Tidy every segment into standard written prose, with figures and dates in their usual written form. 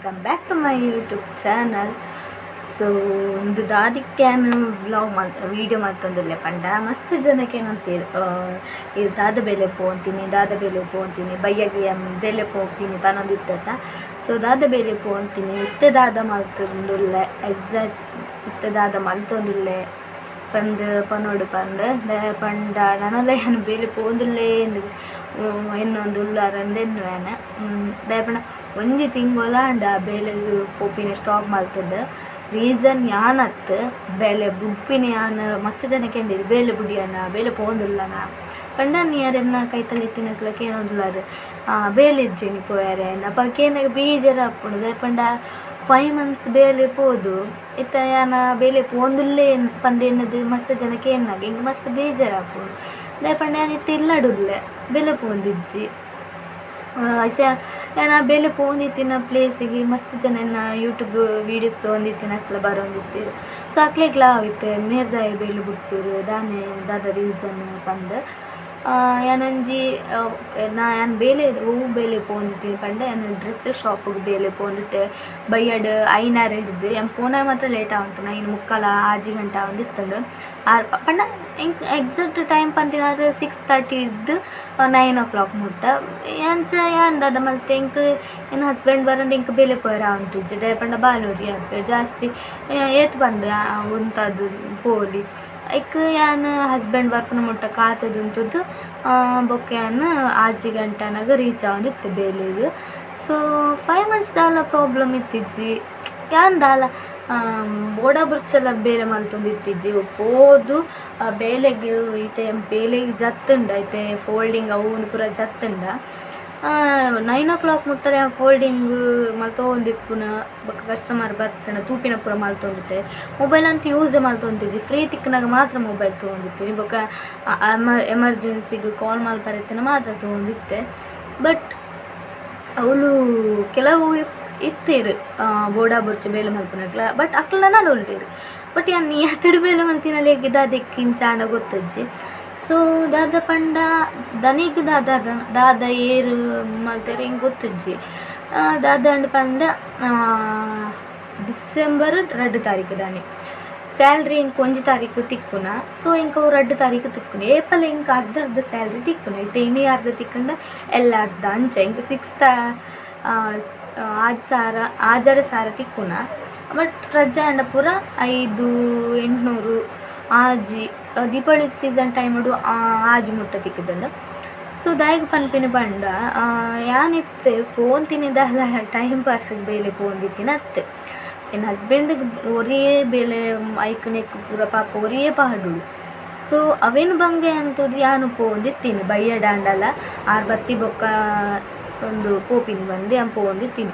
Welcome back to my YouTube channel. So ಉಂದು ದಾದಿಕ್ಯಾನ್ vlog ಮಲ್ video ಮಲ್ತೊಂದುಲ್ಲೆ ಪಂಡ ಮಸ್ತ್ ಜನಕ್ಕೆ ಏನಂತೀರ್, ಈ ದಾದ ಬೇಲೆ ಪೋಂತೀನಿ, ದಾದ ಬೇಲೆ ಪೋಂತೀನಿ, ಬಯ್ಯಗೆ ಬೇಲೆ ಪೋತೀನಿ ಪನೊಂದಿತ್ತತ. ಸೊ ದಾದ ಬೇಲೆ ಪೋಂತೀನಿ, ಇತ್ತೆ ದಾದ ಮಲ್ತೊಂದುಲ್ಲೆ, ಎಕ್ಸಾಕ್ಟ್ ಇತ್ತೆ ದಾದ ಮಲ್ತೊಂದುಲ್ಲೆ ಪಂದ್ ಪನೊಡು ಪಂದ್. ದಾಯೆ ಪಂಡ ನನಲ ಯಾನ್ ಬೇಲೆ ಪೋಂದುಲ್ಲೆ ಎನ್ನೊಂದು ಉಳ್ಳಾರಂದ್ ಎನ್ನುವೆನೆ. ದಾಯೆ ಪಂಡ ಒಂಜಿ ತಿಂಗೊಲಾಂಡ ಬೇಲೆಗ್ ಪೋಪಿನ ಸ್ಟಾಪ್ ಮಲ್ತುದು. ರೀಸನ್ ಯಾನತ್ ಬೇಲೆ ಬುಡ್ಪಿನ ಯಾನ್. ಮಸ್ತ್ ಜನ ಕೇಂಡೆರ್, ಬೇಲೆ ಬುಡಿಯನ, ಬೇಲೆ ಪೋಂದುಲ್ಲನ ಪಂಡ. ನಿಯರ್ ಎನ್ನ ಕೈತಲ್ ಇತ್ತಿನಕ್ಲ ಕೇನೊಂದುಲ್ಲಾರ್, ಬೇಲೆ ಇಜ್ಜಿ ಪೋಯರೆ ಅಪಗ ಕೇನಗ ಬೇಜಾರ್ ಆಪುಂಡು. ದಾಯೆ ಪಂಡ 5 ಮಂತ್ಸ್ ಬೇಲೆ ಪೋದು ಇತ್ತೆ ಯಾನ ಬೇಲೆ ಪೋಂದುಲ್ಲೆ ಪಂದ್ ಎನ್ನುದು ಮಸ್ತ್ ಜನ ಕೇನ್ನಗ ಎಂಕ್ ಮಸ್ತ್ ಬೇಜಾರ್ ಆಪುಂಡು. ದಾಯೆ ಪಂಡ ಯಾನ್ ಇತ್ತೆ ಇಲ್ಲಡುಲ್ಲೆ, ಬೇಲೆ ಪೋಂದಿಜ್ಜಿ. ಇತ್ತೆ ಯಾನ್ ಬೇಲೆ ಪೋಂದಿತ್ತಿನ ಪ್ಲೇಸಿಗೆ ಮಸ್ತ್ ಜನ ಎನ್ನ ಯೂಟ್ಯೂಬ್ ವೀಡಿಯೋಸ್ ತೂವೊಂದಿತ್ತಿನಕ್ಲ ಬರೊಂದಿತ್ತೆರ್. ಸೊ ಅಕ್ಲೆಗ್ಲ ಇತ್ತೆ ಮೇರ್ ದಾಯೆ ಬೇಲೆ ಬುಡ್ತೆರ್, ದಾನೆ ದಾದ ರೀಸನ್ ಪಂದ್. ಯಾನೊಂಜಿ ನಾ ಯಾನ್ ಬೇಲೆ ಒವು ಬೇಲೆ ಪೋವೊಂದಿತ್ತೀನಿ ಪಂಡ, ಯಾನ್ ಡ್ರೆಸ್ ಶಾಪುಗು ಬೇಲೆ ಪೋವೊಂದಿತ್ತೆ. ಬಯ್ಯಡ್ ಐನಾರು ಹಿಡ್ದು ಯಾನ್ ಪೋನಾಗ ಮಾತ್ರ ಲೇಟ್ ಆವೊಂತು, 9:45, 6 ಗಂಟೆ ಆವೊಂದಿತ್ತುಂಡು. ಆರ್ ಪಂಡ ಎಂಕ್ ಎಕ್ಸಾಕ್ಟ್ ಟೈಮ್ ಪನ್ಪಿನಾರ್ 6:30 ಹಿಡ್ದು 9 ಓ ಕ್ಲಾಕ್ ಮುಟ್ಟ. ಅಂಚ ಯಾನ್ ದಾದ ಮಲ್ತೆ, ಎಂಕ್ ಎನ್ನ ಹಸ್ಬೆಂಡ್ ಬರಂದೆ ಎಂಕ್ ಬೇಲೆ ಪೋಯೆರೆ ಆವೊಂದಿಜ್ಜಿ. ದಾಯೆ ಪಂಡ ಬಾಲೊರಿ ಆಪೆ ಜಾಸ್ತಿ ಏತ್ ಪಂದ್ ಉಂತಾದ್ ಪೋಲಿ. ಐಕ್ ಯಾನ್ ಹಸ್ಬೆಂಡ್ ಬರ್ಪುನ ಮುಟ್ಟ ಕಾತುದು ಉಂತುದು, ಬೊಕ್ಕ ಯಾನ್ 6 ಗಂಟೆ ಆನಗ ರೀಚ್ ಆವೊಂದಿತ್ತೆ ಬೇಲೆಗ್. ಸೊ 5 ಮಂತ್ಸ್ ದಾಲ ಪ್ರಾಬ್ಲಮ್ ಇತ್ತಿಜ್ಜಿ. ಯಾನ್ ದಾಲ ಬೋಡ ಬುರ್ಚಲ ಬೇಲೆ ಮಲ್ತೊಂದಿತ್ತಿಜ್ಜಿ. ಪೋದು ಬೇಲೆಗ್ ಇತ್ತೆ ಬೇಲೆಗ್ ಜತ್ತುಂಡ ಇತ್ತೆ ಫೋಲ್ಡಿಂಗ್ ಅವು ಉಂದು ಪೂರ ಜತ್ತುಂಡ 9 ಓ ಕ್ಲಾಕ್ ಮುಟ್ಟರೆ ಫೋಲ್ಡಿಂಗ್ ಮಲ್ತೊಂದಿಪ್ಪುನ. ಬೊಕ್ಕ ಕಸ್ಟಮರ್ ಬತ್ತುಂಡ ತೂಪಿನ ಪೂರ ಮಲ್ತೊಂದಿತ್ತೆ. ಮೊಬೈಲ್ ಅಂತೂ ಯೂಸೇ ಮಲ್ತೊಂದಿಜ್ಜಿ. ಫ್ರೀ ತಿಕ್ಕುನಗ ಮಾತ್ರ ಮೊಬೈಲ್ ತೂವೊಂದಿತ್ತೀನಿ. ಬೊಕ್ಕ ಎಮರ್ಜೆನ್ಸಿಗ್ ಕಾಲ್ ಮಲ್ಪರೆ ಇತ್ತುಂಡ ಮಾತ್ರ ತೂವೊಂದಿತ್ತೆ. ಬಟ್ ಅವ್ಲು ಕೆಲವು ಇತ್ತೆರ್ ಬೋಡಾ ಬೊರ್ಚಿ ಬೇಲೆ ಮಲ್ಪುನಕ್ಲ, ಬಟ್ ಅಕ್ಲ್ ನನಲ ಉಲ್ಲೆರ್. ಬಟ್ ಯಾನ್ ನಿಯತ್ತುಡು ಬೇಲೆ ಮಲ್ತಿನಲೆಗ್ ದಾದೆಕ್ ಇಂಚ ಆಂಡ ಗೊತ್ತುಜ್ಜಿ. ಸೊ ದಾದ ಪಂಡ ದನಿಗ್ ದಾದ ದಾದ ಏರ್ ಮಲ್ತೆರ್ ಎಂಕ್ ಗೊತ್ತುಜ್ಜಿ. ದಾದಾಂಡ್ ಪಂಡ ಡಿಸೆಂಬರ್ 2 ತಾರೀಕು ದಾನಿ ಸ್ಯಾಲ್ರಿ ಎಂಕ್ 1 ತಾರೀಕು ತಿಕ್ಕುನ. ಸೊ ಎಂಕ್ ಅವು 2 ತಾರೀಕು ತಿಕ್ಕುನ. ಏಪಲ ಎಂಕ್ ಅರ್ಧ ಅರ್ಧ ಸ್ಯಾಲ್ರಿ ತಿಕ್ಕುನ. ಇತ್ತೆ ಇನಿ ಅರ್ಧ ತಿಕ್ಕುಂಡ ಎಲ್ಲ ಅರ್ಧ. ಅಂಚ ಎಂಕ್ ಸಿಕ್ಸ್ 6000, 6500 ತಿಕ್ಕುನ. ಬಟ್ ರಜೆ ಆಂಡ ಪೂರ ಐದು ಎಂಟುನೂರು, ಆಜಿ, ದೀಪಾವಳಿ ಸೀಸನ್ ಟೈಮುಡು ಆಜಿ ಮುಟ್ಟ ತಿಕ್ಕುದುಂಡು. ಸೊ ದಾಯೆಗ್ ಪನ್ಪಿನ ಪಂಡ, ಯಾನಿತ್ತೆ ಪೋಂತಿನಿ ದಾಲ ಟೈಮ್ ಪಾಸಿಗೆ ಬೇಲೆ ಪೋವೊಂದಿತ್ತಿನ ಅತ್ತ್. ಎನ್ನ ಹಸ್ಬೆಂಡ್ಗ್ ಒರಿಯೇ ಬೇಲೆ, ಐಕ್ ನೆಕ್ ಪೂರ ಪಾಪ ಒರಿಯೇ ಪಾಡುಡು. ಸೊ ಅವೆನ್ ಬಂಗ ಯಾನ್ ತೂದು ಯಾನ್ ಪೋವೊಂದಿತ್ತೀನಿ. ಬಯ್ಯಡಾಂಡಲ ಆರ್ ಬತ್ತಿ ಬೊಕ್ಕ ಒಂದು ಪೋಪಿನಿ ಪಂದ್ ಯಾನ್ ಪೋವೊಂದಿತ್ತೀನಿ.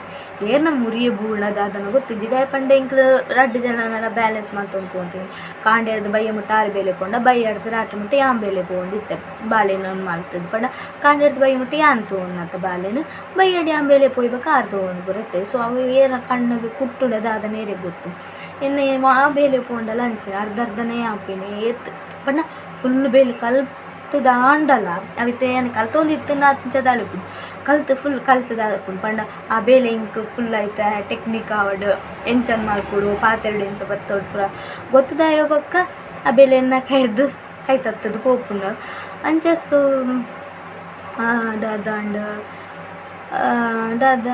ಏರ್ನ ಮುರಿಯೆ ಬೂಳ್ನ ದಾದನ ಗೊತ್ತಿಜ್ಜಿ. ದಾಯೆ ಪಂಡ ಎಂಕ್ಲು ರಡ್ಡ್ ಜನನಲ ಬ್ಯಾಲೆನ್ಸ್ ಮಲ್ತೊಂದು ಪೋವೊಂದಿನಿ. ಕಾಂಡೆರ್ದ್ ಬಯ್ಯ ಮುಟ್ಟ ಆರ್ ಬೇಲೆ ಪೋಂಡ, ಬಯ್ಯಡ್ದ್ ರಾತ್ರಿ ಮುಟ್ಟ ಯಾನ್ ಬೇಲೆ ಪೋವೊಂದಿತ್ತೆ. ಬಾಲೆನ್ ಮಲ್ತುದು ಪಂಡ ಕಾಂಡೆರ್ದ್ ಬಯ್ಯ ಮುಟ್ಟ ಯಾನ್ ತೂವೊನ್ನತ್ತ ಬಾಲೆನ್, ಬಯ್ಯಡ್ ಯಾನ್ ಬೇಲೆ ಪೋಯಿ ಬೊಕ್ಕ ಆರ್ ತೂವೊಂದು ಪೂರ ಇತ್ತೆ. ಸೊ ಅವು ಏರ್ನ ಕಣ್ಣುಗು ಕುಟ್ಟುಂಡ ದಾದನ ಏರೆಗ್ ಗೊತ್ತು. ಎನ್ನ ವಾ ಬೇಲೆ ಪೋಂಡಲ ಅಂಚೆ ಅರ್ಧ ಅರ್ಧನೇ ಆಪಿನಿ. ಏತ್ ಪಂಡ ಫುಲ್ ಬೇಲೆ ಕಲ್ತುದು ಆಂಡಲ, ಅವಿತ್ತೆ ಯಾನ್ ಕಲ್ತೊಂದಿತ್ತುಂಡ ಅಂಚ ದಾಲ ಇಪ್ಪುಜಿ. ಕಲ್ತ್ ಫುಲ್ ಕಲ್ತುದು ಆಪುಂಡು ಪಂಡ ಆ ಬೇಲೆ ಎಂಕ್ ಫುಲ್ ಐತ ಟೆಕ್ನಿಕ್ ಆವಡ್, ಎಂಚ ಮಲ್ಪೊಡು, ಪಾತೆರೊಡು ಎಂಚ ಬತ್ತೊಡು ಪೂರ ಗೊತ್ತುದಾಯ ಬೊಕ್ಕ ಆ ಬೇಲೆನ್ ಕೈರ್ದ್ ಕೈ ತತ್ತುದು ಪೋಪುಂಡು ಅಂಚ. ಸೊ ದಾದಾಂಡ ದಾದ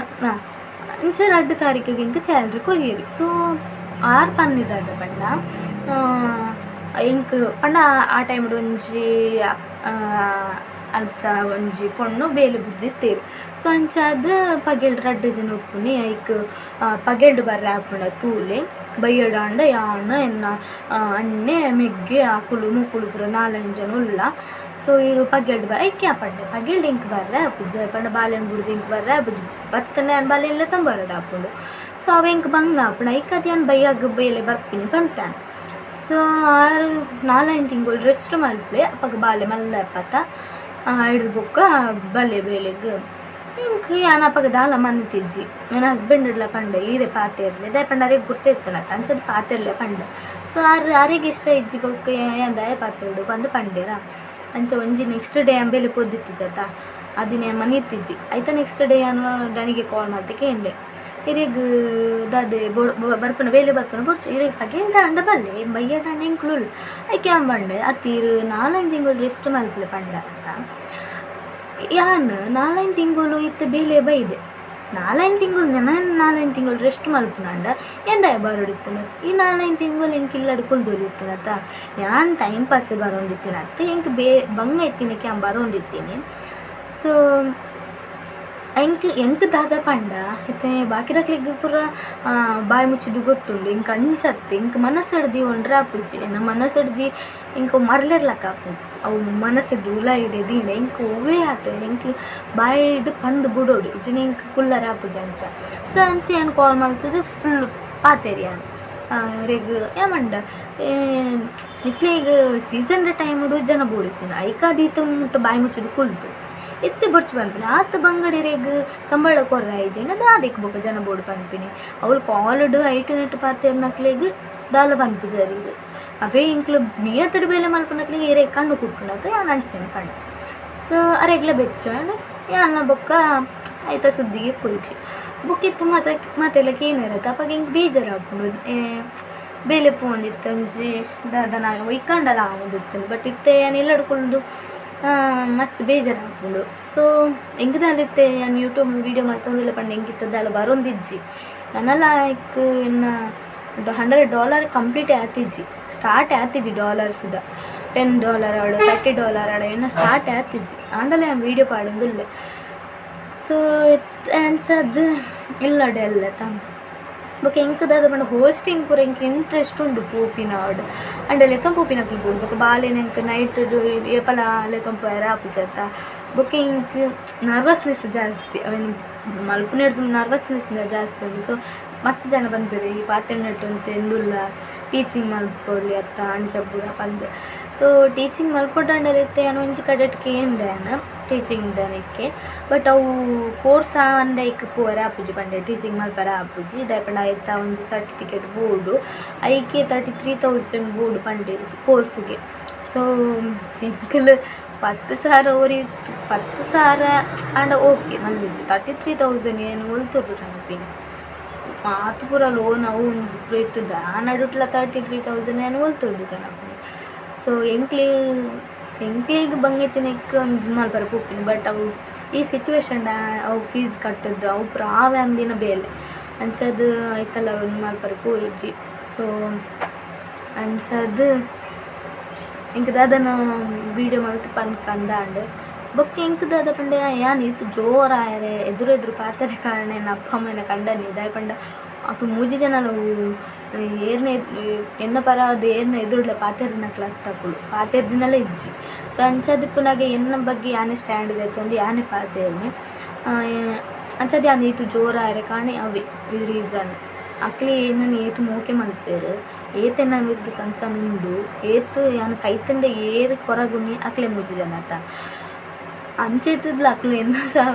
ಅಂಚ 2 ತಾರೀಕಿಗೆ ಎಂಕ್ ಸ್ಯಾಲ್ರಿ ಕೊರಿಯೆರ್. ಸೊ ಆರ್ ಪನ್ನಿ ದಾದ ಪಂಡ, ಎಂಕ್ ಪಂಡ ಆ ಟೈಮ್ಡ್ ಒಂಜಿ ಅಲ್ತ ಒಂಜಿ ಪೊಣ್ಣು ಬೇಲೆ ಬುಡ್ದಿತ್ತೆರ್. ಸೊ ಅಂಚಾದ್ ಪಗೆಲ್ ರಡ್ಡ್ ಜನ ಉಪ್ಪುನಿ, ಐಕ್ ಪಗೆಲ್ಡ್ ಬರ್ರೆ ಆಪುಂಡ ತೂಲೆ, ಬಯ್ಯಡಾಂಡ ಯಾನ್, ಎನ್ನ ಅಣ್ಣೆ, ಮೆಗ್ಗೆ, ಅಕುಲು ಮೊಕುಲು ಪೂರ ನಾಲೈನ್ ಜನ ಉಲ್ಲ. ಸೊ ಈರ್ ಪಗೆಲ್ಡ್ ಬ ಐಕ್ ಯಾನ್ ಪಂಡೆ, ಪಗೆಲ್ಡ್ ಎಂಕ್ ಬರ್ರೆ ಆಪುಜಿ. ದಾಯೆ ಪಂಡ ಬಾಲೆನ್ ಬುಡ್ದು ಎಂಕ್ ಬರ್ರೆ ಆಪುಜಿ. ಬತ್ತುಂಡ ಯಾನ್ ಬಾಲೆನ್ ಲೆತೊಂದು ಬರೊಡಾಪುಂಡು. ಸೊ ಅವು ಎಂಕ್ ಬಂಗ ಆಪುಂಡು. ಐಕಾದ್ ಯಾನ್ ಬಯ್ಯಗ್ ಬೇಲೆ ಬರ್ಪಿನಿ ಪಂತೆ. ಸೊ ಆರ್ ನಾಲೈನ್ ತಿಂಗೊಲು ರೆಸ್ಟ್ ಮಲ್ಪುಲೆ, ಅಪಗ ಬಾಲೆ ಮಲ್ಲೆ ಆಪತ, ಐಡ್ದ್ ಬೊಕ್ಕ ಬಲೆ ಬೇಲೆಗ್. ಎಂಕ್ ಯಾನ್ ಅಪಗ ದಾಲ ಮನ್ತಿಜ್ಜಿ. ಎನ್ನ ಹಸ್ಬೆಂಡ್ಲ ಪಂಡೆ, ಈರೆ ಪಾತೆರ್ಲೆ, ದಾಯೆ ಪಂಡ ಅರೆಗ್ ಗುರ್ತ ಇತ್ತುಂಡತ್ತ, ಅಂಚಾದ್ ಪಾತೆರ್ಲೆ ಪಂಡೆ. ಸೊ ಆರ್ ಅರೆಗ್ ಇಷ್ಟ ಇಜ್ಜಿ ಬೊಕ್ಕ ಯಾನ್ ದಾಯೆ ಪಾತೆರೊಡು ಪಂದ್ ಪಂಡೆರಾ. ಅಂಚ ಒಂಜಿ ನೆಕ್ಸ್ಟ್ ಡೇ ಯಾನ್ ಬೇಲೆ ಪೋದಿತ್ತಿಜತ್ತ, ಆ ದಿನ ಯಾನ್ ಮನಿತಿಜ್ಜಿ. ಐತ ನೆಕ್ಸ್ಟ್ ಡೇ ಯಾನ್ ದನಿಗೆ ಕಾಲ್ ಮಲ್ತ್ ಕೇಂಡೆ. ಇರೆಗ್ ದಾದೆ ಬರ್ಪುನ ಬೇಲೆ ಬರ್ಪುನ ಬೊರ್ಚಿ ಇರೆಗ್ ಪಗೆಲ್ ದಾಂಡ ಬಲ್ಲೆ ಬಯ್ಯಡಾಂಡ ಎಂಕುಲು ಉಲ್ಲ ಐಕ್ ಯಾನ್ ಪಂಡೆ ಅತ್ತ್ ಈರ್ ನಾಲೈನ್ ತಿಂಗೊಲು ರೆಸ್ಟ್ ಮಲ್ಪುಲೆ ಪಂಡ ಅತ್ತ ಯಾನ್ ನಾಲೈನ್ ತಿಂಗೊಲು ಇತ್ತೆ ಬೇಲೆ ಬೈದೆ ನಾಲೈನ್ ತಿಂಗೊಲು ನನ ನಾಲೈನ್ ತಿಂಗೊಲು ರೆಸ್ಟ್ ಮಲ್ಪುನಾಂಡ ಏನ್ ದಾಯೆ ಬರೊಡಿತ್ತುಂಡು ಈ ನಾಲೈನ್ ತಿಂಗೊಲು ಎಂಕ್ ಇಲ್ಲಡ್ ಕುಲ್ದೊಲಿತ್ತುನತ ಯಾನ್ ಟೈಮ್ ಪಾಸ್ ಬರೊಂದಿತ್ತಿನತ್ ಎಂಕ್ ಬಂಗ ಇತ್ತಿನಕ್ಕೆ ಯಾನ್ ಬರೊಂದಿತ್ತೀನಿ. ಸೊ ಎಂಕ್ ಎಂಕ್ ದಾದ ಪಂಡ ಇತ್ತೆ ಬಾಕಿದಕ್ಲೆಗ್ ಪೂರ ಬಾಯಿ ಮುಚ್ಚಿದ್ ಗೊತ್ತುಂಡು ಎಂಕ್ ಅಂಚತ್ತೆ ಎಂಕ್ ಮನಸ್ಸುಡ್ ದೀವೊಂಡ್ರೆ ಆಪುಜಿ ಎನ್ನ ಮನಸ್ಸುಡ್ ದಿ ಎಂಕ್ ಮರ್ಲೆರ್ಲಕ್ಕ ಆಪುಂಡು ಅವು ಮನಸ್ಸುಡ್ ಉಲಾಯಿಡೆ ದೀಂಡ ಎಂಕ್ ಒವ್ವೇ ಆತ್ ಎಂಕ್ ಬಾಯಿಡ್ ಪಂದ್ ಬುಡೊಡು ಇಜ್ಜಿಂಡ ಎಂಕ್ ಕುಲ್ಲರೆ ಆಪುಜಿ ಅಂಚ. ಸೊ ಅಂಚ ಯಾನ್ ಕಾಲ್ ಮಲ್ತುದು ಫುಲ್ ಪಾತೆರಿಯಾನ್ ಇರೆಗ್ ಯಾನ್ ಪಂಡ ನಿಕ್ಲೆಗ್ ಸೀಸನ್ದ ಟೈಮುಡು ಜನ ಬೋಡಿತ್ತಿನ ಐಕಾದ್ ಈತ ಮುಟ್ಟ ಬಾಯಿ ಮುಚ್ಚಿದ್ ಕುಲ್ದು ಇತ್ತೆ ಬೊರ್ಚಿ ಪನ್ಪಿನಿ ಆತ್ ಬಂಗಡಿರೆಗ್ ಸಂಬಳ ಕೊರ್ರೆ ಆಯಿಜಿಂಡ ದಾದೆಕ್ ಬೊಕ ಜನ ಬೋಡು ಪನ್ಪಿನಿ ಅವ್ಲು ಕಾಲುಡು ಐಟ್ ನೆಟ್ ಪಾತೆರ್ನಕ್ಲೆಗ್ ದಾಲ ಪನ್ಪುಜರ್ ಇರ್ ಅವೇ ಎಂಕ್ಲು ನಿಯತ್ತುಡು ಬೇಲೆ ಮಲ್ಪುನಕ್ಲೆಗ್ ಇರೆಗ್ ಕಣ್ಣು ಕುಟ್ಟುಂಡತ ಯಾನ್ ಅಂಚನೆ ಪಂಡೆ. ಸೊ ಅರೆಗ್ಲ ಬೆಚ್ಚಾಂಡ್ ಯಾನ್ಲ ಬೊಕ್ಕ ಐತ ಸುದ್ದಿಗೆ ಪೋಯಿಜಿ ಬೊಕ್ಕ ಇತ್ತೆ ಮಾತ ಮಾತೆಲ್ಲ ಕೇನೆರತ ಅಪಗ ಎಂಕ್ ಬೇಜಾರು ಆಪುಂಡು ಬೇಲೆ ಪೋವೊಂದಿತ್ತೆ ಒಂಜಿ ದಾದನ ಒಯ್ಕಂಡಲ ಆವೊಂದಿತ್ತುಂಡು ಬಟ್ ಇತ್ತೆ ಯಾನ್ ಇಲ್ಲಡ್ ಕುಲ್ದು ಮಸ್ತ್ ಬೇಜಾರು ಆಪುಂಡು. ಸೊ ಎಂಕ್ ದಾಲ ಇತ್ತೆ ಯಾನ್ ಯೂಟ್ಯೂಬ್ ವೀಡಿಯೋ ಮಲ್ತೊಂದುಲ್ಲೆ ಪಂಡ ಎಂಕ್ ಇತ್ತೆ ದಾಲ ಬರೊಂದಿಜ್ಜಿ ನನಲ ಐಕ್ ಎನ್ನ $100 ಕಂಪ್ಲೀಟ್ ಆತಿಜ್ಜಿ ಸ್ಟಾರ್ಟ್ ಆತಿಜ್ಜಿ ಡಾಲರ್ಸ್ದ $10 ಆಡು $30 ಆಡು ಎನ್ನ ಸ್ಟಾರ್ಟ್ ಆತಿಜ್ಜಿ ಆಂಡಲ ಯಾನ್ ವೀಡಿಯೋ ಪಾಡೊಂದುಲ್ಲೆ. ಸೊ ಅಂಚದ್ ಇಲ್ಲಡೆ ಎಲ್ಲತ ಬೊಕ ಎಂಕ್ ದಾದ ಪಂಡ ಹೋಸ್ಟಿಂಗ್ ಪೂರ ಎಂಕ್ ಇಂಟ್ರೆಸ್ಟ್ ಉಂಡು ಪೋಪಿನ ಆಡ್ ಆಂಡ ಲೆತ್ತೊಂದು ಪೋಪಿನಕ್ಲು ಬೋಡು ಬೊಕ ಬಾಲೆನ್ ಎಂಕ್ ನೈಟ್ ಏಪಲ ಲೆತ್ತೊಂದು ಪೋಯೆರೆ ಆಪುಜತ್ತ ಬೊಕ ಎಂಕ್ ನರ್ವಸ್ನೆಸ್ ಜಾಸ್ತಿ ಅವೆನ್ ಮಲ್ಪುನೆಡ್ದ್ ನರ್ವಸ್ನೆಸ್ ಜಾಸ್ತಿ ಉಂಡು. ಸೊ ಮಸ್ತ್ ಜನ ಪನ್ಪೆರ್ ಈ ಪಾತೆರ್ನೆಟ್ ಒಂತೆ ಉಂದುಲ್ಲ ಟೀಚಿಂಗ್ ಮಲ್ಪೊಲಿ ಅತ್ತ ಅಂಚ ಪೂರ ಪಂದ್. ಸೊ ಟೀಚಿಂಗ್ ಮಲ್ಪೊಡಾಂಡಲ ಇತ್ತೆ ಯಾನ್ ಒಂಜಿ ಕಡೆಟ್ ಕೇಂಡೆ ಯಾನ್ ಟೀಚಿಂಗ್ ದನಕ್ಕೆ ಬಟ್ ಅವು ಕೋರ್ಸ್ ಆವಂದೆ ಐಕ್ ಪೋಯೆರೆ ಆಪುಜಿ ಪಂಡೆ ಟೀಚಿಂಗ್ ಮಲ್ಪೆರೆ ಆಪುಜಿ ದಾಯೆ ಪಂಡ ಐತ ಒಂಜಿ ಸರ್ಟಿಫಿಕೇಟ್ ಬೋಡು ಐಕೆ 33,000 ಬೋಡು ಪಂಡೆರ್ ಕೋರ್ಸ್ಗೆ. ಸೊ ಎಂಕುಲು 10,000 ಒರಿ 10,000 ಆಂಡ ಓಕೆ ಮಲ್ಲಿಜಿ 33,000 ಏನು ಒಲ್ತೊಡು ಪನ್ಪಿನಿ ಮಾತ ಪೂರ ಲೋನ್ ಅವು ಉಂದು ಪೂರ ಇತ್ತುದು ಆ ನಡುಟ್ಲ 33,000 ಏನು ಒಲ್ತೊಡ್ದು ಕನಪಿನಿ. ಸೊ ಎಂಕ್ಲೆಗ್ ಬಂಗ ಇತ್ತಿನೆಕ್ ಒಂಜಿ ಮಲ್ಪರೆ ಪೋಪಿನಿ ಬಟ್ ಅವು ಈ ಸಿಚುವೇಶನ್ ಅವು ಫೀಸ್ ಕಟ್ಟುದು ಅವು ಪೂರ ಆವೆ ಅಂದಿನ ಬೇಲೆ ಅಂಚಾದ್ ಐತಲ ಒಂಜಿ ಮಲ್ಪರೆ ಪೋಯಿಜಿ. ಸೊ ಅಂಚಾದ್ ಎಂಕ್ ದಾದನ ವೀಡಿಯೋ ಮಲ್ತ್ ಪನ್ಕಂದಾಂಡ್ ಬೊಕ್ಕ ಎಂಕ್ ದಾದ ಪಂಡ ಯಾನ್ ಈತ್ ಜೋರಾಯೆರೆ ಎದುರು ಎದುರು ಪಾತೆರೆ ಕಾರಣ ಎನ್ನ ಅಪ್ಪ ಅಮ್ಮನ ಕಂಡನಿ ದಾಯೆ ಪಂಡ ಅಕುಲು ಮೂಜಿ ಜನಲ ಏರ್ನ ಎನ್ನ ಪರಾದ್ ಏರ್ನ ಎದುರುಡ್ಲ ಪಾತೆರ್ನಕ್ಲು ಅತ್ತ್ ಅಕುಲು ಪಾತೆರ್ದಿನಲ ಇಜ್ಜಿ. ಸೊ ಅಂಚಾದ್ ಇಪ್ಪುನಗ ಎನ್ನ ಬಗ್ಗೆ ಯಾನೇ ಸ್ಟ್ಯಾಂಡ್ ದೆತ್ತೊಂದು ಯಾನೇ ಪಾತೆರ್ನೆ ಅಂಚಾದ್ ಯಾನ್ ಈತ್ ಜೋರಾಯೆರೆ ಕಾರಣ ಅವೇ ಈ ರೀಸನ್. ಅಕ್ಲೆ ಎನ್ನನ್ ಏತ್ ಮೋಕೆ ಮಲ್ಪೆರ್ ಏತ್ ಎನ್ನ ಮಿತ್ತ್ ಕನ್ಸರ್ನ್ ಉಂಡು ಏತ್ ಯಾನ್ ಸೈತಂಡ ಏರ್ ಕೊರಗುನಿ ಅಕ್ಲೆ ಮೂಜಿ ಜನತ ಅಂಚ ಇತ್ತುದ್ಲ ಅಕ್ಲು ಎನ್ನ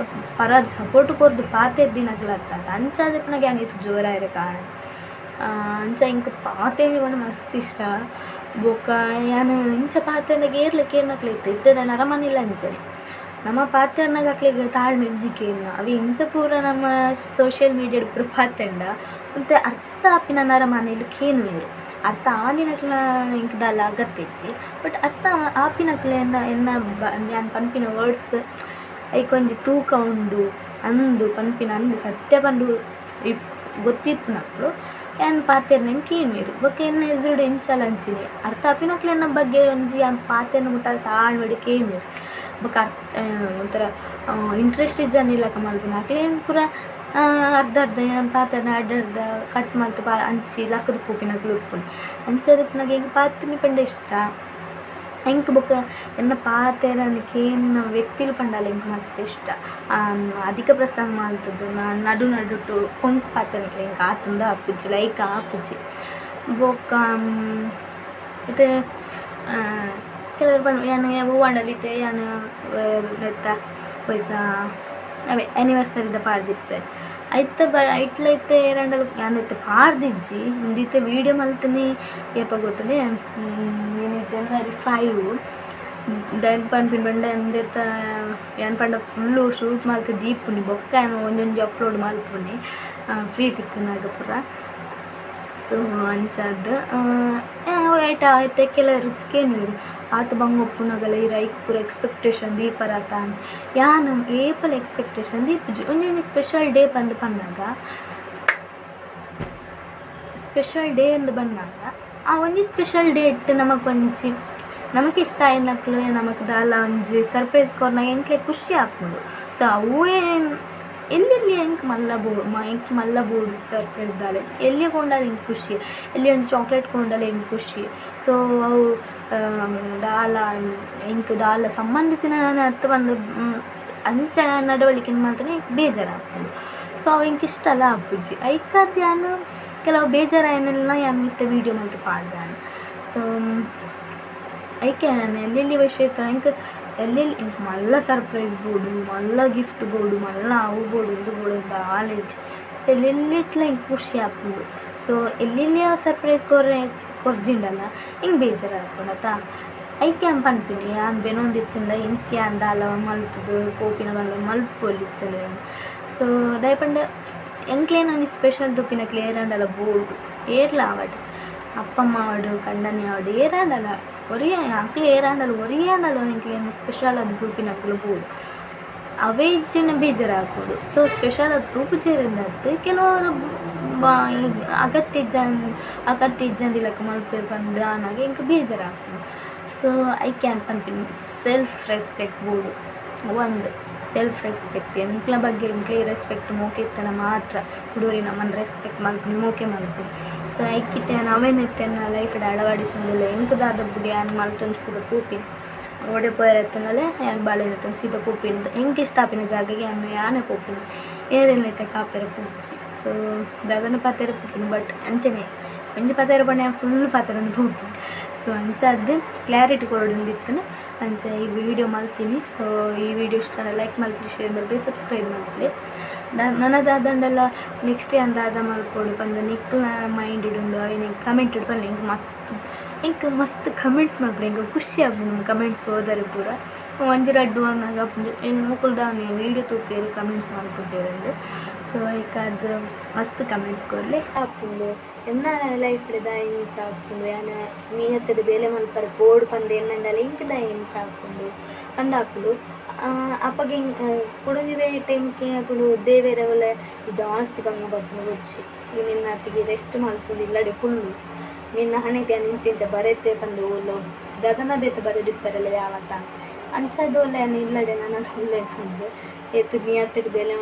ಪರಾದ್ ಸಪೋರ್ಟ್ ಕೊರ್ದು ಪಾತೆರ್ದಿನಕ್ಲು ಅತ್ತ ಅಂಚಾದ್ ಇಪ್ಪುನಗ ಯಾನ್ ಈತ್ ಜೋರಾಯೆರೆ ಕಾರಣ. ಅಂಚ ಎಂಕ್ ಪಾತೆರ್ನಿ ಪಂಡ ಮಸ್ತ್ ಇಷ್ಟ ಬೊಕ ಯಾನ್ ಇಂಚ ಪಾತೆರ್ನಗ ಏರ್ಲ ಕೇರ್ನಕ್ಲು ಇತ್ತೆ ಇತ್ತೆದ ನರಮನಿಲ ಅಂಚನೆ ನಮ ಪಾತೆರ್ನಗ ಅಕ್ಲೆಗ್ ತಾಳ್ಮೆ ಇಜ್ಜಿ ಕೇನ್ನ ಅವೆ ಇಂಚ ಪೂರ ನಮ್ಮ ಸೋಷಿಯಲ್ ಮೀಡಿಯಾಡ್ ಪೂರ ಪಾತೆರ್ಂಡ ಒಂತೆ ಅರ್ಥ ಆಪಿನ ನರಮಾನಿಲು ಕೇನುವೆರ್ ಅರ್ಥ ಆನಿನಕ್ಲೆನ ಎಂಕ್ ದಾಲ ಅಗತ್ಯ ಇಜ್ಜಿ ಬಟ್ ಅರ್ಥ ಆಪಿನಕ್ಲೆನ ಎನ್ನ ಯಾನ್ ಪನ್ಪಿನ ವರ್ಡ್ಸ್ ಐಕೊಂಜಿ ತೂಕ ಉಂಡು ಅಂದು ಪನ್ಪಿನ ಅಂದು ಸತ್ಯ ಪಂದು ಗೊತ್ತಿಪ್ಪುನಕ್ಲು ಯಾನ್ ಪಾತೆರ್ನೆನ್ ಕೇನುವೆರ್ ಬೊಕ ಎನ್ನ ಎದುರುಡು ಎಂಚಲ ಅಂಚಿನೆ ಅರ್ಥ ಆಪಿನಕ್ಲೆನ ಬಗ್ಗೆ ಒಂಜಿ ಯಾನ್ ಪಾತೆರ್ನ ಮುಟ್ಟ ತಾಳ್ಮೆಡ್ ಕೇನುವೆರ್ ಬೊಕ ಒಂಥರ ಇಂಟ್ರೆಸ್ಟ್ ಇಜ್ಜಂದಿಲಕ ಮಲ್ಪುನ ಅಕ್ಲೆನ್ ಪೂರ ಅರ್ಧ ಅರ್ಧ ಯಾನ್ ಪಾತೆರ್ನ ಅರ್ಧ ಅರ್ಧ ಕಟ್ ಮಲ್ತ್ ಅಂಚಿ ಲಕ್ಕುದು ಪೋಪಿನಕ್ಲು ಉಪ್ಪುಂಡು. ಅಂಚಾದ್ ಇಪ್ಪುನಗ ಎಂಕ್ ಪಾತೆರ್ನಿ ಪಂಡ ಇಷ್ಟ ಎಂಕ್ ಬೊಕ ಎನ್ನ ಪಾತೆರನ್ ಕೇನ್ನ ವ್ಯಕ್ತಿಲು ಪಂಡಲ ಎಂಕ್ ಮಸ್ತ್ ಇಷ್ಟ. ಅಧಿಕ ಪ್ರಸಂಗ ಮಲ್ತುದು ನಡು ನಡುಟು ಕೊಂಕು ಪಾತೆರ್ನಕ್ಲೆ ಎಂಕ್ ಆತುಂದ ಆಪುಜಿ ಲೈಕ್ ಆಪುಜಿ. ಬೊಕ ಇತ್ತೆ ಕೆಲವೆರ್ ಪನ್ಪೆರ್ ಯಾನ್ ಒವ್ವಾಂಡಲ ಇತ್ತೆ ಯಾನ್ ನೆತ್ತ ಒಯಿತ ಅವೇ ಆ್ಯನಿವರ್ಸರಿದ ಪಾಡ್ದಿಪ್ಪೆ ಐತ ಐಟ್ಲ ಇತ್ತೆ ಏರಾಂಡಲ ಯಾನ್ ಇತ್ತೆ ಪಾಡ್ದಿಜ್ಜಿ ಉಂದು ಇತ್ತೆ ವೀಡಿಯೋ ಮಲ್ತಿನಿ ಏಪ ಗೊತ್ತುಂಡೆ ಇನಿ ಜನವರಿ 5 ದಾಯೆ ಪನ್ಪಿನಿ ಪಂಡ ಉಂದೆತ ಯಾನ್ ಪಂಡ ಫುಲ್ಲು ಶೂಟ್ ಮಲ್ತ್ ದೀಪುನಿ ಬೊಕ್ಕ ಯಾನ್ ಒಂಜೊಂಜಿ ಅಪ್ಲೋಡ್ ಮಲ್ಪುನಿ. ಫ್ರೀ ತಿಕ್ಕುನಾಗ ಪೂರ. ಸೊ ಅಂಚಾದ್ ಏಟ ಐತೆ ಕೆಲವರು ಕೇನುವೆರ್ ಆತ್ ಬಂಗ ಉಪ್ಪುನಗಲ ಇರ್ ಐಕ್ ಪೂರ ಎಕ್ಸ್ಪೆಕ್ಟೇಷನ್ ದೀಪರಾತ ಯಾನ್ ಏಪಲ ಎಕ್ಸ್ಪೆಕ್ಟೇಷನ್ ದೀಪುಜಿ. ಒಂಜೊಂಜಿ ಸ್ಪೆಷಲ್ ಡೇ ಪಂದ್ ಪನ್ನಗ ಸ್ಪೆಷಲ್ ಡೇ ಅಂದ್ ಬನ್ನಗ ಆ ಒಂಜಿ ಸ್ಪೆಷಲ್ ಡೇಟ್ ನಮಕ್ ಒಂಜಿ ನಮಕ್ ಇಷ್ಟ ಆಯಿನಕ್ಲು ನಮಕ್ ದಾಲ ಒಂಜಿ ಸರ್ಪ್ರೈಸ್ ಕೊರ್ನಗ ಎಂಕ್ಲೆ ಖುಷಿ ಆಪುಂಡು. ಸೊ ಅವ್ವೇ ಎಲ್ಲೆಲ್ಲಿ ಎಂಕ್ ಮಲ್ಲ ಬೋಡು ಎಂಕ್ ಮಲ್ಲ ಬೋಡು ಸರ್ಪ್ರೈಸ್ ದಾಲ ಎಲ್ಯ ಕೊಂಡಲ ಎಂಕ್ ಖುಷಿ, ಎಲ್ಯ ಒಂಜಿ ಚಾಕ್ಲೇಟ್ ಕೊಂಡಲ ಎಂಕ್ ಖುಷಿ. ಸೊ ಅವು ದಾಲ ಎಂಕ್ ದಾಲ ಸಂಬಂಧಿಸಿನ ಅತ್ತ್ ಪಂದ್ ಅಂಚ ನಡವಳಿಕೆ ಮಲ್ತ್ಂಡ ಎಂಕ್ ಬೇಜಾರಾಪುಂಡು. ಸೊ ಅವು ಎಂಕ್ ಇಷ್ಟಲ ಆಪುಜಿ. ಐಕಾದ್ ಯಾನ್ ಕೆಲವು ಬೇಜಾರಾಯಿನೆಲ್ಲ ಯಾನ್ ಮಿತ್ತ ವೀಡಿಯೋ ಮಲ್ತ್ ಪಾಡ್ದಾನ್. ಸೊ ಐಕೆ ಯಾನ್ ಎಲ್ಲೆಲ್ಲಿ ವಿಷಯ ಎಂಕ್ ಎಲ್ಲೆಲ್ಲಿ ಎಂಕ್ ಮಲ್ಲ ಸರ್ಪ್ರೈಸ್ ಬೋಡು, ಮಲ್ಲ ಗಿಫ್ಟ್ ಬೋಡು, ಮಲ್ಲ ಅವು ಬೋಡು ಉಂದು ಬೋಡು ದಾಲ ಇಜ್ಜಿ. ಎಲ್ಲೆಲ್ಲಿಟ್ಲ ಎಂಕ್ ಖುಷಿ ಆಪುಂಡು. ಸೊ ಎಲ್ಲೆಲ್ಲಿ ಸರ್ಪ್ರೈಸ್ ಕೊರ್ರೆ ಕೊರ್ಜಿಂಡಲ ಎಂಕ್ ಬೇಜಾರಾಪುಂಡು ಅತಾ. ಐಕೆ ಯಾನ್ ಪನ್ಪಿನಿ ಯಾನ್ ಬೆನೊಂದಿತ್ತುಂಡ ಎಂಕ್ ಯಾನ್ ದಾಲ ಮಲ್ತುದು ಪೋಪಿನ ಮಲ್ಲ ಮಲ್ಪೊಲಿತ್ತುಂಡು. ಸೊ ದಾಯೆ ಪಂಡ ಎಂಕ್ಲೇನ ಒಂಜಿ ಸ್ಪೆಷಲ್ ತೂಪಿನಕ್ಲು ಏರಾಂಡಲ ಬೋಡು, ಏರ್ಲ ಆವಡ್ ಅಪ್ಪಮ್ಮ ಆವಡ್ ಕಂಡನಿ ಆವಡ್ ಏರಾಂಡಲ ಒರಿಯೆ ಅಕ್ಲು ಏರಾಂಡಲ ಒರಿಯೆ ಆಂಡಲ ಎಂಕ್ಲೇನ ಸ್ಪೆಷಲ್ ಆದ್ ತೂಪಿನಕುಲು ಬೋಡು. ಅವೇ ಇಜ್ಜಿಂಡ ಬೇಜಾರಾಪುಂಡು. ಸೊ ಸ್ಪೆಷಲ್ ಆದ್ ತೂಪುಜೆರ್ ಕೆಲವರು ಅಗತ್ಯ ಅಗತ್ಯ ಇಜ್ಜಂದಿ ಲೆಕ್ಕ ಮಲ್ಪೆರ್ ಪಂದ್ ಆನಗ ಎಂಕ್ ಬೇಜಾರಾಪುಂಡು. ಸೊ ಐಕೆ ಯಾನ್ ಪನ್ಪಿನಿ ಸೆಲ್ಫ್ ರೆಸ್ಪೆಕ್ಟ್ ಬೋಡು. ಒಂದು ಸೆಲ್ಫ್ ರೆಸ್ಪೆಕ್ಟ್ ಎಂಕ್ಲ ಬಗ್ಗೆ ಎಂಕ್ಲೆ ರೆಸ್ಪೆಕ್ಟ್ ಮೋಕೆ ಇತ್ತಂಡ ಮಾತ್ರ ಕುಡೊರಿ ನಮನ್ ರೆಸ್ಪೆಕ್ಟ್ ಮಲ್ಪುನಿ ಮೋಕೆ ಮಲ್ಪುನಿ. ಸೊ ಐಕಿತ್ತೆ ಯಾನ್ ಅವೆನ್ ಇತ್ತೆ ಎನ್ನ ಲೈಫ್ಡ್ ಅಳವಡಿಸೊಂದುಲ್ಲೆ. ಎಂಕ್ ದಾದ ಬುಡಿ ಯಾನ್ ಮಲ್ತೊಂದು ಸೀದ ಪೋಪಿನಿ ಓಡೆ ಪೋಯೆರೆ ಇತ್ತುಂಡಲೇ ಯಾನ್ ಬಾಲೆದ ಸೀದ ಪೋಪಿನಿ. ಎಂಕ್ ಇಷ್ಟ ಆಪಿನ ಜಾಗಗ್ ಯಾನ್ ಯಾನೆ ಪೋಪಿನಿ, ಏರೆನ್ ಇತ್ತೆ ಕಾಪೆರೆ ಪೋಪುಜಿ. ಸೊ ದಾದನ ಪಾತೆರ ಪೋಪಿನಿ ಬಟ್ ಅಂಚನೆ ಒಂಜಿ ಪಾತೆರ ಪಂಡ ಯಾನ್ ಫುಲ್ ಪಾತೆರೊಂದು ಪೋಪಿನಿ. ಸೊ ಅಂಚಾದ್ ಕ್ಲಾರಿಟಿ ಕೊರೊಡುಂದಿತ್ತುಂಡು ಅಂಚ ಈ ವಿಡಿಯೋ ಮಲ್ತೀನಿ. ಸೊ ಈ ವಿಡಿಯೋ ಇಷ್ಟ ಲೈಕ್ ಮಲ್ಪುಲೆ, ಶೇರ್ ಮಲ್ಪುಲೆ, ಸಬ್ಸ್ಕ್ರೈಬ್ ಮಲ್ಪುಲೆ. ನನ ದಾದಂಡಲ ನೆಕ್ಸ್ಟ್ ಯಾನ್ ದಾದ ಮಲ್ಪೊಡು ಪಂದ್ ನಿಕ್ಲ್ನ ಮೈಂಡ್ ಉಂಡು ಅವೆನ್ ಎಂಕ್ ಕಮೆಂಟ್ ಪನ್ಲೆ. ಎಂಕ್ ಮಸ್ತ್ ಕಮೆಂಟ್ಸ್ ಮಲ್ಪುಲೆ, ಎಂಕ್ ಖುಷಿ ಆಪುಂಡು ಕಮೆಂಟ್ಸ್ ಓದರೆ ಪೂರ. ಒಂಜಿ ರಡ್ಡ್ ಆನಗ ಆಪುಂಡು ಮೊಕುಲು ದಾನೆ ವೀಡಿಯೋ ತೂಪೆರ್ ಕಮೆಂಟ್ಸ್ ಮಲ್ಪುಜೆರ್. ಸೊ ಐಕಾದ್ ಮಸ್ತ್ ಕಮೆಂಟ್ಸ್ ಕೊರ್ಲೆ. ಆಪುಂಡು ಎನ್ನ ಲೈಫ್ ದಾಯೆ ಇಂಚ ಆಪುಂಡು, ಯಾನ್ ನಿಯತ್ತುಡು ಬೇಲೆ ಮಲ್ಪರೆ ಬೋಡು ಪಂದ್ ಎನ್ನಂಡಲ ಎಂಕ್ ದಾಯೆ ಇಂಚ ಆಪುಂಡು ಪಂದ್ ಆಪುಂಡು. ಅಪಗ ಕುಡೊಂಜಿ ಟೈಮ್ಗೆ ಆಪುಂಡು ದೇವೆರೆ ಓಲೆ ಜಾಸ್ತಿ ಬಂಗ ಬರ್ಪುಂಡು ಬೊಡ್ಚಿ ನಿನ್ನತ್ತಿಗೆ ರೆಸ್ಟ್ ಮಲ್ಪುಂಡು ಇಲ್ಲಡೆ ಕುಲ್ಲು ನಿನ್ನ ಹಣೆಟ್ ಯಾನ್ ಇಂಚ ಇಂಚ ಬರೆತೆ ಪಂದ್ ಓಲು ದಾದನ ಬೇತೆ ಬರೆದಿಪ್ಪರೆಲ ಯಾವತ್ತ ಅಂಚಾದ್ ಓಲೆ ಯಾನ್ ಇಲ್ಲಡೆ ನನ ಉಲ್ಲೆ ಪಂದ್ ಏತ್ ನಿಯತ್ತುಡು ಬೇಲೆ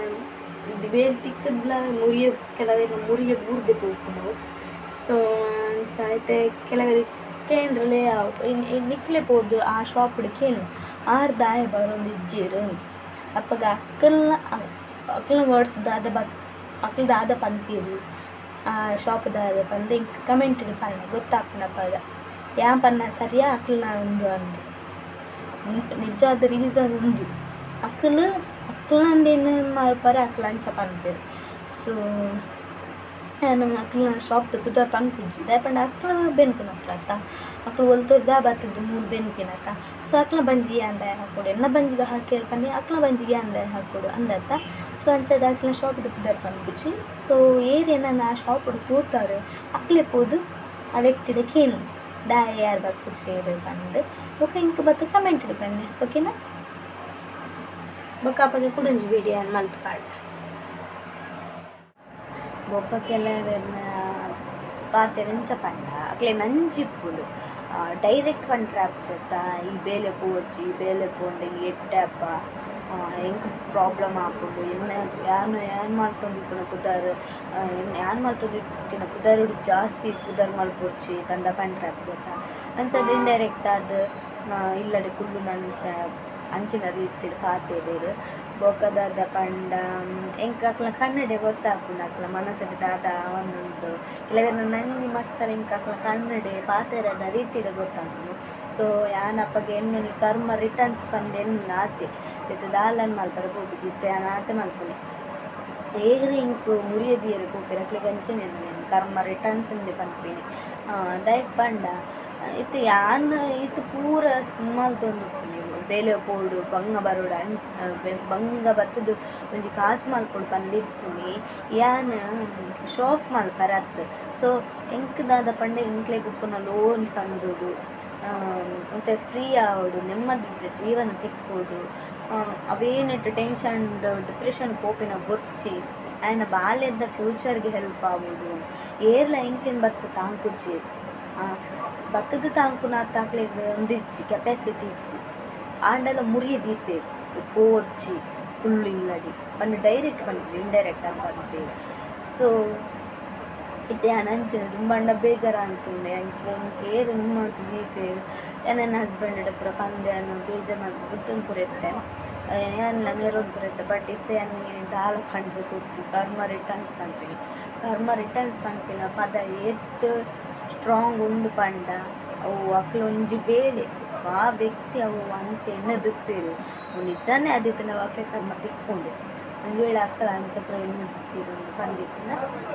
ಬೇಲೆ ತಿಕ್ಕುದ್ಲ ಮುರಿಯ ಕೆಲವೆರ್ನ ಮುರಿಯ ಬೂರ್ದೆ ಪೋಪುಂಡು. ಸೊ ಅಂಚ ಇತ್ತೆ ಕೆಲವೆರ್ ಕೇಂಡ್ರಲೇ ನಿಕ್ಲೆ ಪೋದು ಆ ಶಾಪ್ಡ್ ಕೇನ್ಲೆ ಆರ್ ದಾಯೆ ಬರೊಂದಿಜ್ಜೆರ್ ಅಪಗ ಅಕಲ್ನ ಅಕಲ್ನ ವರ್ಡ್ಸ್ ದಾದ ಅಕುಲು ದಾದ ಪನ್ಪೆರ್ ಆ ಶಾಪ್ ದಾದ ಪಂದ್ ಎಂಕ್ ಕಮೆಂಟ್ ಪನ್ಲೆ ಗೊತ್ತಾಪುಂಡು ಅಪಗ ಯಾನ್ ಪನ್ನ ಸರಿಯಾ ಅಕಲ್ನ ಉಂದು ಅಂದ್ ನಿಜವಾದ ರೀಸನ್ ಉಂದು ಅಕುಲು ಅಕ್ಲ್ನಂದೇನು ಮಲ್ಪರೆ ಅಕ್ಲ್ ಅಂಚ ಪನ್ಪೆರ್. ಸೊ ಯಾನ್ ಅಕ್ಲ್ನ ಶಾಪ್ದ ಪುದರ್ ಪನ್ಪುಜಿ ದಾಯೆ ಪಂಡ ಅಕ್ಲು ಬೆನ್ಪುನಕ್ಲು ಅತ್ತ ಅಕ್ಲು ಒಲ್ತುರ್ದ ಬತ್ತುದು ಮೂಲು ಬೆನ್ಪಿನತ್ತ. ಸೊ ಅಕ್ಲ್ನ ಬಂಜಿಗೆ ಯಾನ್ ದಾಯೆ ಹಾಕೊಡು ಎನ್ನ ಬಂಜಿಗ್ ಹಾಕ್ಯೆರ್ ಪಂಡ ಅಕ್ಲ್ನ ಬಂಜಿಗೆ ಯಾನ್ ದಾಯೆ ಹಾಕೊಡು ಅಂದತ್ತ. ಸೊ ಅಂಚಾದ್ ಅಕ್ಲ್ನ ಶಾಪ್ದ ಪುದರ್ ಪನ್ಪುಜಿ. ಸೊ ಏರ್ ಎನನ್ ಆ ಶಾಪ್ಡ್ ತೂತಾರ್ ಅಕ್ಲೆ ಪೋದು ಆ ವ್ಯಕ್ತಿಡ ಕೇನ್ಲೆ ದಾಯೆ ಯಾರ್ ಬರ್ಪುಜೆರ್ ಪಂದ್ ಬೊಕ ಎಂಕ್ ಬತ್ತ್ ಕಮೆಂಟ್ ಪನ್ಲೆ ಓಕೆನಾ. ಬೊಕ ಅಪಗ ಕುಡೊಂಜಿ ವೀಡಿಯೋ ಯಾನ್ ಮಲ್ತ್ ಪಾಡ್ವೆ. ಬೊಕ್ಕ ಕೆಲವೆರ್ನ ಪಾತೆರ ಎಂಚ ಪಂಡ ಅಕ್ಲೆನ ಅಂಚಿ ಇಪ್ಪುಂಡು ಡೈರೆಕ್ಟ್ ಪಂಡ್ರೆ ಆಪುಜತ್ತ ಈ ಬೇಲೆ ಪೋವೊಡ್ಚಿ ಈ ಬೇಲೆ ಪೋಂಡ ಎಂಕ್ ಎಡ್ಡೆ ಆಪ ಎಂಕ್ ಪ್ರಾಬ್ಲಮ್ ಆಪುಂಡು ಎನ್ನ ಯಾನ್ ಯಾನ್ ಮಲ್ತೊಂದಿಪ್ಪುನ ಪುದರ್ ಯಾನ್ ಮಲ್ತೊಂದಿತ್ತಿನ ಪುದರುಡು ಜಾಸ್ತಿ ಪುದರ್ ಮಲ್ಪೊಡ್ಚಿ ಪಂದ ಪಂಡ್ರೆ ಆಪುಜತ್ತ. ಅಂಚಾದ್ ಇಂಡೈರೆಕ್ಟ್ ಆದ್ ಇಲ್ಲಡೆ ಕುಲ್ಲುನ ಅಂಚ ಅಂಚಿನ ರೀತಿಡ್ ಪಾತೆರೆರ್. ಬೊಕ ದಾದ ಪಂಡ ಎಂಕ್ ಅಕ್ಲ್ನ ಕಣ್ಣುಡೆ ಗೊತ್ತಾಪುಂಡು ಅಕ್ಲ್ನ ಮನಸ್ಸುಡು ದಾದ ಆವೊಂದುಂಡು. ಕೆಲವೆರ್ನ ನಂಜಿ ಮತ್ಸರ ಎಂಕ್ ಅಕ್ಲ್ನ ಕಣ್ಣುಡೆ ಪಾತೆರದ ರೀತಿಡೆ ಗೊತ್ತಾಪುಂಡು. ಸೊ ಯಾನ್ ಅಪಗ ಎನ್ನುನಿ ಕರ್ಮ ರಿಟರ್ನ್ಸ್ ಪಂದ್ ಎನ್ನುನ ಆತೆ ಇತ್ತೆ ದಾಲನ್ ಮಲ್ಪರೆ ಪೋಪುಜಿ ಇತ್ತೆ ಯಾನ್ ಆತೆ ಮಲ್ಪುನಿ ಏರ್ ಎಂಕ್ ಮುರಿಯ ದೀಯೆರೆ ಪೋಪೆರ್ ಅಕ್ಲೆಗ್ ಅಂಚನೆ ಎನ್ನುನಿ ಯಾನ್ ಕರ್ಮ ರಿಟರ್ನ್ಸ್ ಇಂದೆ ಪನ್ಪಿನಿ. ದಾಯೆಗ್ ಪಂಡ ಇತ್ತೆ ಯಾನ್ ಈತ್ ಪೂರ ಮಲ್ತೊಂದುಪ್ಪುನಿ ಬೇಲೆ ಪೋಡು ಬಂಗ ಬರೋಡು ಬಂಗ ಬತ್ತುದು ಒಂಜಿ ಕಾಸು ಮಲ್ಪೊಡು ಪಂದಿಪ್ಪುನಿ ಯಾನ್ ಶೋ ಆಫ್ ಮಲ್ಪರೆ ಅತ್ತ್. ಸೊ ಎಂಕ್ ದಾದ ಪಂಡ ಎಂಕ್ಲೆಗ್ ಉಪ್ಪುನ ಲೋನ್ ಸಂದೊಡು, ಒಂತೆ ಫ್ರೀ ಆವೊಡು, ನೆಮ್ಮದಿದ ಜೀವನ ತಿಕ್ಕೊಡು, ಅವೇನೆಟ್ ಟೆನ್ಷನ್ ಡಿಪ್ರೆಷನ್ ಪೋಪಿನ ಬೊರ್ಚಿ, ಆಯನ ಬಾಲ್ಯದ ಫ್ಯೂಚರ್ಗೆ ಹೆಲ್ಪ್ ಆವೊಡು. ಏರ್ಲ ಎಂಕ್ಲೆನ್ ಬತ್ತ್ ತಾಂಕುಜಿ, ಬತ್ತದ ತಾಂಕುನ ಅಕ್ಲೆಗ್ ಉಂದಿಜ್ಜಿ, ಕೆಪಾಸಿಟಿ ಇಜ್ಜಿ. ಆಂಡಲ ಮುರಿಯ ದೀಪೇರ್ ಪೋರ್ಚಿ ಕುಲ್ಲು ಇಲ್ಲಡಿ ಪಂದ್ ಡೈರೆಕ್ಟ್ ಪನ್ಪುಜಿ, ಇಂಡೈರೆಕ್ಟ್ ಆದ್ ಪನ್ಪೆರ್. ಸೊ ಇತ್ತೆ ಯಾನ್ ಅಂಚಿನ ದುಂಬಾಂಡ ಬೇಜಾರಾಂತುಂಡು ಎಂಕ್ ಎಂಕ್ ಏರ್ ಉಂದು ಮಲ್ತ್ ದೀಪೆರ್. ಯಾನ್ ಎನ್ನ ಹಸ್ಬೆಂಡ್ ಪೂರ ಪಂದ್ ಯಾನ್ ಬೇಜಾರ್ ಮಲ್ತ್ ಬುಡ್ತೊಂದು ಪೂರ ಇತ್ತೆ, ಯಾನ್ಲ ನೆರೊಂದು ಪೂರ ಇತ್ತೆ. ಬಟ್ ಇತ್ತೆ ಯಾನ್ ದಾಲ ಪಂಡ್ರೆ ಕೊರ್ಚಿ, ಕರ್ಮ ರಿಟರ್ನ್ಸ್ ಪನ್ಪಿನಿ. ಕರ್ಮ ರಿಟರ್ನ್ಸ್ ಪನ್ಪಿನ ಪದ ಏತ್ ಸ್ಟ್ರಾಂಗ್ ಉಂಡು ಪಂಡ ಅವು ಅಕ್ಲು ಒಂಜಿ ವೇಳೆ ಆ ವ್ಯಕ್ತಿ ಅವು ಅಂಚ ಎಣ್ಣೆದಿಪ್ಪೆರ್ ನಿಜನೇ ಅದಿತ್ತಿನ ಅಕ್ಲೆ ಕರ್ಮ ತಿಕ್ಕುಂಡು. ಒಂಜಿ ವೇಳೆ ಅಕ್ಕಲ ಅಂಚ ಪೂರ ಎಣ್ಣೆದಿಜ್ಜೆರ್ ಪಂದಿತ್ತಿನ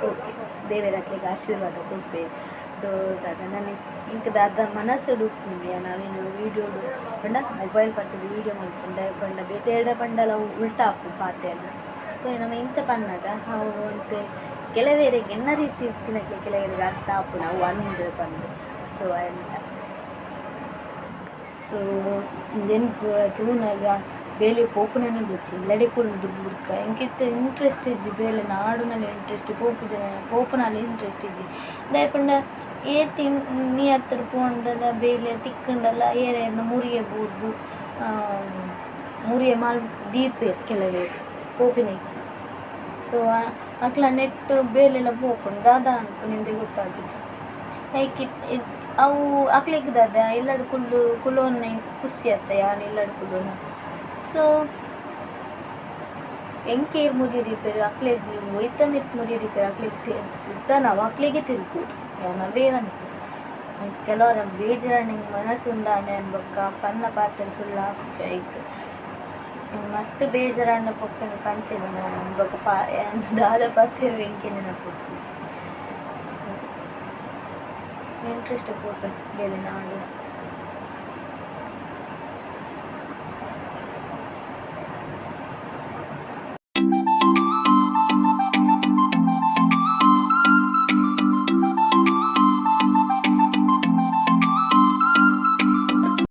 ಓಕೆ, ದೇವೆರ್ ಅಕ್ಲೆಗ್ ಆಶೀರ್ವಾದ ಕೊರ್ಪೆರ್. ಸೊ ದಾದ ನನ ಎಂಕ್ ದಾದ ಮನಸ್ಸುಡು ಉಪ್ಪುಂಡು ಯಾನ್ ಅವೆನ್ ವೀಡಿಯೋಡು ಪಂಡ ಮೊಬೈಲ್ ಪತ್ತುದು ವೀಡಿಯೋ ಮಲ್ಪುಂಡು ಪಂಡ ಬೇತೆ ಎಡ ಪಂಡಲ ಅವು ಉಲ್ಟಾ ಆಪುಂಡು ಪಾತೆರ್ನ. ಸೊ ನಮ ಇಂಚ ಪನ್ನಗ ಅವು ಒಂತೆ ಕೆಲವೆರೆಗ್ ಎನ್ನ ರೀತಿ ಇತ್ತಿನಕ್ಲೆ ಕೆಲವೆರೆಗ್ ಅರ್ಥ ಆಪುಂಡು ಅವು ಅಂದ್ ಪಂದ್. ಸೊ ಅಂಚ ಸೊ ಇಂದೆನ್ ಪೂರ ತೂನಗ ಬೇಲೆ ಪೋಪುನನೇ ಬೊರ್ಚಿ, ಇಲ್ಲಡೆ ಕುಲ್ದು ಬುಡ್ಕ. ಎಂಕ್ ಇತ್ತೆ ಇಂಟ್ರೆಸ್ಟ್ ಇಜ್ಜಿ ಬೇಲೆ ನಾಡುನಲ ಇಂಟ್ರೆಸ್ಟ್, ಪೋಪುಜ ಪೋಪುನಲ ಇಂಟ್ರೆಸ್ಟ್ ಇಜ್ಜಿ. ದಾಯೆ ಪಂಡ ಏತ್ ನಿಯತ್ತುಡು ಪೋಂಡಲ ಬೇಲೆ ತಿಕ್ಕುಂಡಲ ಏರೇರ್ನ ಮುರಿಯೆ ಬೂರ್ದು ಮುರಿಯೆ ಮಾಲ್ ದೀಪೆರ್ ಕೆಲವೆರ್ ಪೋಪಿನೈಕ್. ಸೊ ಅಕ್ಲ ನೆಟ್ಟ್ ಬೇಲೆಲ ಪೋಪುಂಡು ದಾದ ಅನ್ಪುನಿಂದೆ ಗೊತ್ತಾಪುಜಿ. ಐಕ್ ಅವು ಅಕ್ಲೆಗ್ ದಾದ ಇಲ್ಲಡ್ ಕುಲ್ಲು ಕುಲೋನ್ನ ಎಂಕ್ ಖುಷಿ ಅತ್ತ ಯಾನ್ ಇಲ್ಲಡ್ ಕುಲ್ಲುನ. ಸೊ ಎಂಕ್ ಏರ್ ಮುರಿಯೆ ದೀಪೆರ್ ಅಕ್ಲೆಗ್ ಒಯ್ತ ಮಿತ್ತ್ ಮುರಿಯೆ ದೀಪೆರ್ ಅಕ್ಲೆಗ್ ರಿಟರ್ನ್ ಅವು ಅಕ್ಲೆಗೆ ತಿರ್ಗುಡು ಯಾನ್ ಅವೇ ಅನ್ಪುನಿ. ಕೆಲವರ ಬೇಜಾರಾಂಡ ಎಂಕ್ ಮನಸ್ಸು ಉಂಡಾಂಡ ಯಾನ್ ಬೊಕ್ಕ ಪನ್ನ ಪಾತೆರ ಸುಳ್ಳು ಆಪುಜಿ ಐಕ್. ಮಸ್ತ್ ಬೇಜಾರಾಂಡ ಬೊಕ್ಕ ಎಂಕ್ ಅಂಚೆನೆ ಬೊಕ್ಕ ಯಾನ್ ದಾದ ಪಾತೆರ್ರೆ ಎಂಕೇ ನೆನಪುಪ್ಪುಜಿ. ಸೊ ಇಂಟ್ರೆಸ್ಟ್ ಪೋತುಂಡು ಬೇಲೆ ನಾಡುನ.